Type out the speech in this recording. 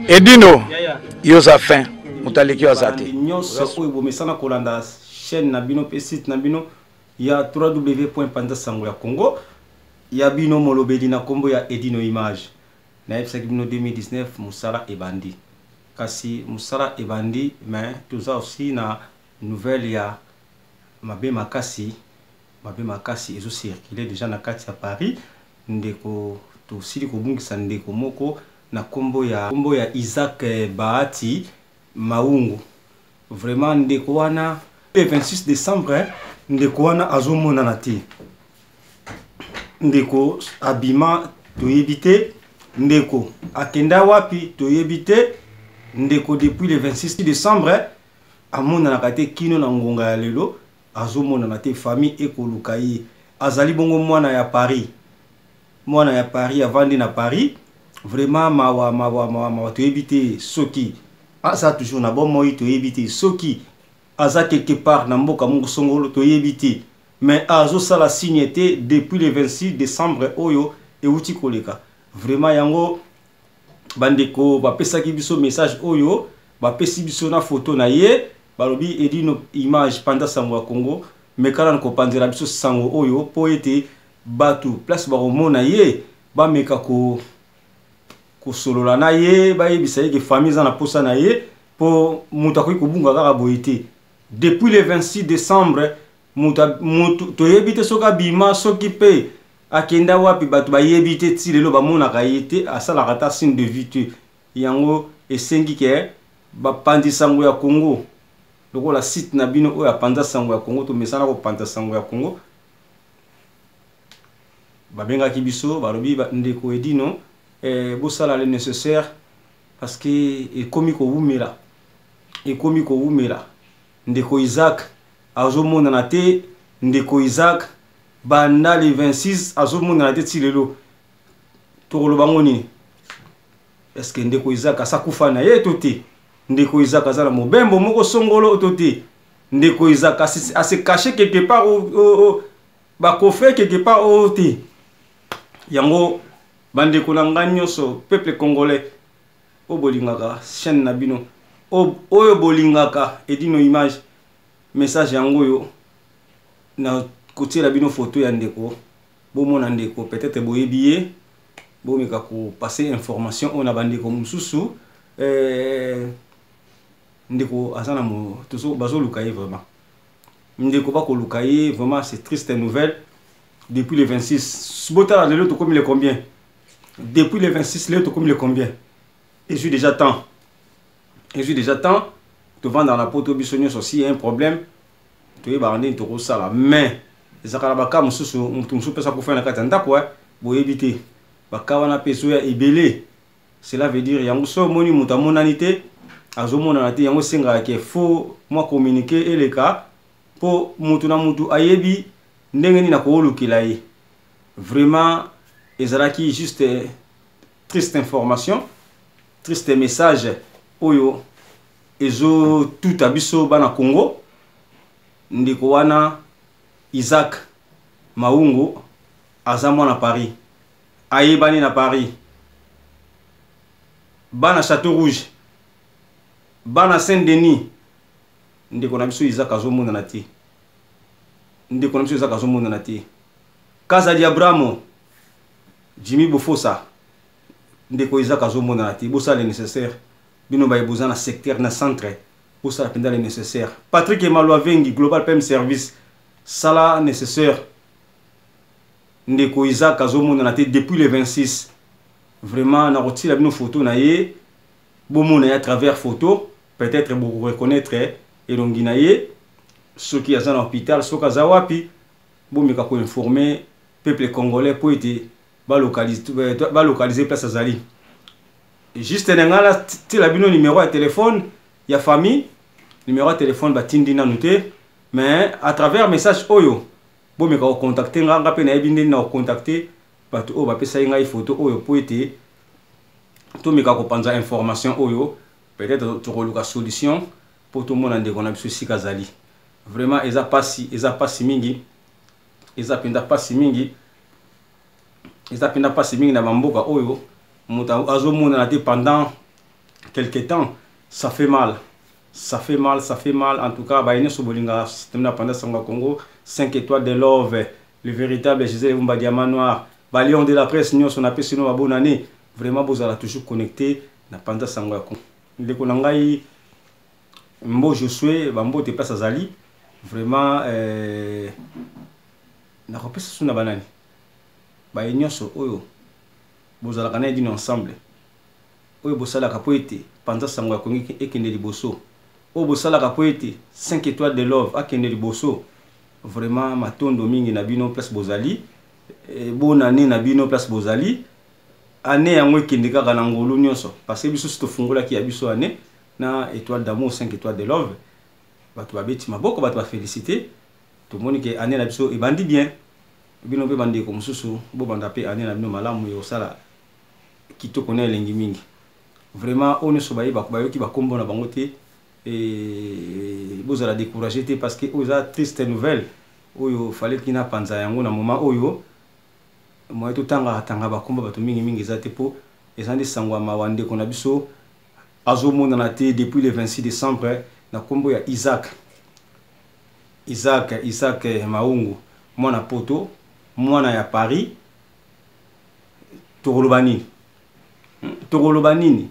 Edino, yo oza fin, moto aleki yo aza te. Nyonso oyo bomesana kolanda chaîne na bino mpe site na bino ya www.panza sango ya Congo ya bino molobeli na kombo ya Edino Image. Nayebisaki bino 2019 mosala ebandi, kasi mosala ebandi mais toza aussi na nouvelle ya mabe makasi, mabe makasi ezo circuler déjà na kati ya Paris. Ndeko tosili kobungisa ndeko moko na kombo ya Isaac Bahati Maungu. Vraiment ndeko wana le 26 décembre ndeko wana azomonana te, ndeko abima toyebi te, ndeko akenda wapi toyebi te. Ndeko depuis le 26 décembre amonanaka te, kino na ngonga ya lelo azomonana te. Famille ekoluka ye, azali bongo mwana ya Paris, mwana ya Paris, avandi na Paris. Vraiment mawa, mawa, mawa, mawa. Toyebi te soki aza toujours na bomoi, toyebi te soki aza quelque part na mboka moko songolo, toyebi te, mais azosala signe te depuis le 26 décembre oyo euti koleka. Vraiment yango bandeko bapesaki biso message oyo, bapesi biso na photo na ye, balobi: "Edino Image, panza sango ya Congo, mekana na kopanzela biso sango oyo mpo ete bato place bakomona ye bameka kosolola na ye, bayebisa ye ke famille eza na posa na ye, mpo moto akoki kobunga kaka boye te." Depuis le 26 décembre moto toyebi te soki abima, soki mpe akenda wapi, bato bayebi te. Ti lelo bamonaka ye te, asalaka ata signe de vie te. Yango esengi ke bapanzi sango ya Congo, lokola site na bino oyo apanza sango ya Congo, tomesana kopanza sango ya Congo, babengaki biso, balobi: "Ndeko Edino, bosala le nécessaire parce que ekomi kowumela, ekomi kowumela. Ndeko Isaac azomonana te. Ndeko Isaac banda le 26 azomonana te ti lelo. Tokoloba ngo nini? Est-ce ndeko Isaac asakufa na ye to te? Ndeko Isaac aza na mobembo moko songolo to te? Ndeko Isaac ase caché quelque part, bacoffre quelque part oyo te?" Yango bandeko na ngai nyonso, peuple congolais oyo bolingaka chaîne na bino, oyo bolingaka Edino Image, message yango oyo na kotiela bino photo ya ndeko. Bomona ndeko, peut-être boyebi ye, bomeka kopasser information oyo na bandeko mosusu. Ndeko aza na, bazoluka ye vraiment, ndeko bakoluka ye vraiment. C'est triste nouvelle. Depuis le 26, botala lelo tokomi le combien? Depuis le 26, lelo tokomi le combien? Ezwi déjà temps, ezwi déjà temps. Tovanda na poto biso nyonso, si un problème toyebaka ndeni tokosala, mais ezalaka na baka mosusu, motu mosusu mpesa kufa na kati ya ndako, boyebi te. Baka wana mpe ezoya ebele. Cela veut dire yango so omoni moto amonani te, azomonana te, yango esengaka ke faut mwa communiqué eleka mpo motu na motu ayebi ndenge nini akoolukela ye. Vraiment ezalaki juste triste information, triste message oyo ezotuta biso bana Congo. Ndeko wana Isaac Maungu aza mwana Paris, ayebani na Paris, bana Château Rouge, bana Saint Denis. Ndeko na biso Isaac azomonana te, ndeko na biso Isaac azomonana te. Kazadi Abramo, Jimmy Bofosa, ndeko Isaac azomonana te. Bosala le nécessaire, bino baye boza na secteur na centre, bosala mpenza le nécessaire. Patrick Emalwa Vengi, Global PM Service, sala nécessaire, ndeko Isaac azomonana te depuis le 26. Vraiment nakotiela bino photo na ye, bomona ye à travers photo, peut-être bokoreconnaître elongi na ye. Soki aza na hôpital, soki aza wapi, bomeka koinformer peuple congolais mpo ete balocaliser place azali. Juste na ngai natiela bino numéro ya téléphone ya famille. Numéro ya téléphone batindi nanu te, mais à travers message oyo bomeka kocontacter nga, nga mpe nayebi ndeni na kocontacter bato oyo bapesaki ngai photo oyo mpo ete tomeka kopanza information oyo. Peut-être tokoluka solution mpo tomona ndeko na biso esika azali. Vraiment eza pasi, eza pasi mingi, eza mpenza pasi mingi, eza mpenza pasi mingi na bamboka oyo moto azomonana te pendant quelque temps. Ça fait mal, ça fait mal, ça fait mal. En tout cas, baye nyonso bolingaka système na Panza Sango ya Congo, 5 étoiles de love, le véritable Gisèle Vumba, diamant noir, balion de la presse nyonso, napesi no babonne année. Vraiment, bozala toujours connecté na Panza Sango ya Congo. Ndeko na ngai Mbo Josue, bambote place azali. Vraiment, nakopesa su na banani, baye nyonso oyo bozalaka na edino ensemble, oyo bosalaka mpo ete Panza Sango ya Kongo ekende liboso, oyo bosalaka mpo ete 5 étoiles de love akende liboso. Vraiment, matondo mingi na bino place bozali. Bonne année na bino place bozali. Année yango ekende kaka na ngolu nyonso, parce que biso si tofungolaki ya biso année na étoile d'amour, 5 étoiles de love, bato babeti maboko, bato bafélicité. Tomoni ke année na biso ebandi bien. Bino mpe bandeko mosusu, bobanda mpe année na bino malamu, ekosala kitoko na elengi mingi. Vraiment, oyo nyonso bayeba, bayoki bakombo na bango te, bozala découragé te, parce que oyo eza triste nouvelle oyo faleki na panza yango na moment oyo. Moye totangaka tanga bakombo bato mingimingi eza te, mpo eza nde sango ya mawa. Ndeko na biso azomonana te depuis le 26 décembre, na nkombo ya Isaac, Isaac, Isaac Maungu, mwana poto, mwana ya Paris. Tokoloba nini? Tokoloba nini?